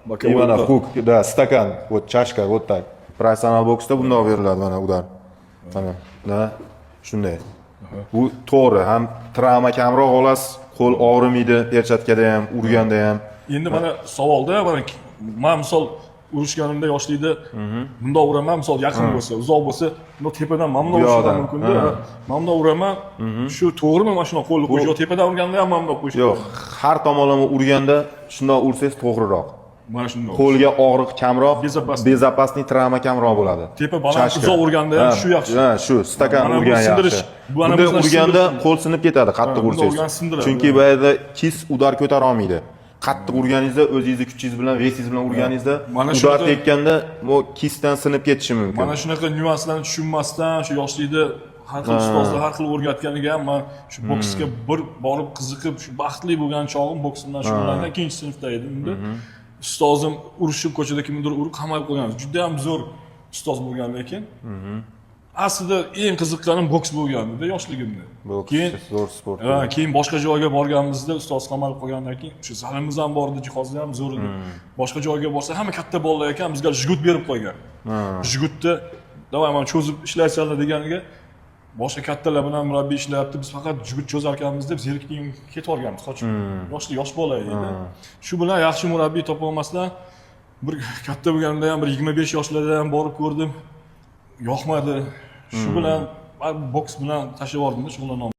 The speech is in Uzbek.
Боковой И mana удар. Хук, да, стакан, вот чашка, вот так. Professional boksda bundoq beriladi, mana удар. Mana, да, shunday. Bu to'g'ri, ham travma kamroq olasiz, qo'l og'rimaydi, perchatkada ham, urganda ham. Endi mana savolda, mana man misol urushganimda yoshlikda bundoq uraman, misol yaqin bo'lsa, uzoq bo'lsa, bundoq tepadan mana bundoq Bu urishim yoqdan, mumkinda. Mana bundoq uraman, shu to'g'rimi, mana shundoq qo'lni qo'yish yo tepadan urganda ham mana bundoq qo'yish? Yo'q, har tomonlama urganda shundoq ursangiz to'g'riroq. Mana shundoq. Qo'lga og'riq kamroq, Безопасный. Безопасный, travma kamroq bo'ladi. Tepa baland, Чашка. Uzoq urganda ham shu yaxshi. Ha, shu stakan Mana bu urgan sindirish, yaxshi. bu ana Bunday bu urganda sindirish. Qo'l sinib ketadi, qattiq bunday ursangiz. urgan sindiradi. Chunki bu yerda кисть удар ko'tara olmaydi. Qattiq urganingizda, o'zingizni kuchingiz bilan, вес ingiz bilan urganingizda, Mana удар tekkanda bu кисть dan sinib ketishi mumkin. Mana shunaqa nyuanslarni tushunmasdan shu yoshlikda har xil ustozlar har xil o'rgatganiga ham man shu boksga bir borib qiziqib, shu baxtli bo'lgan chog'im boks bilan shug'ullangan, ikkinchi sinfda edim unda. Ustozim urushib, ko'chada kimnidir urib qamalib qo'ygan. Juda ham zo'r ustoz bo'lgan, lekin aslida eng qiziqqanim boks bo'lgandida yoshligimda. Boks Keyin zo'r sport. Ha, keyin boshqa joyga borganimizda, ustoz qamalib qolgandan keyin, o'sha zalimiz ham bor edi, jihozlar ham zo'r edi. Boshqa joyga borsa, hamma katta bolalar ekan, bizga жгут berib qo'ygan. Жгут ni давай mana cho'zib ishlaysanlar deganiga, boshqa kattalar bilan murabbiy ishlayapti, biz faqat жгут cho'zar ekanmiz deb zerikib ketib yuborganmiz qochib. Yoshli, yosh bola edik. Shu bilan yaxshi murabbiy topolmasdan bir katta bo'lganimda ham, bir 25 yoshlarda ham borib ko'rdim, yoqmadi. Shu bilan boks bilan tashlab yubordimda, shug'ullanolmadim.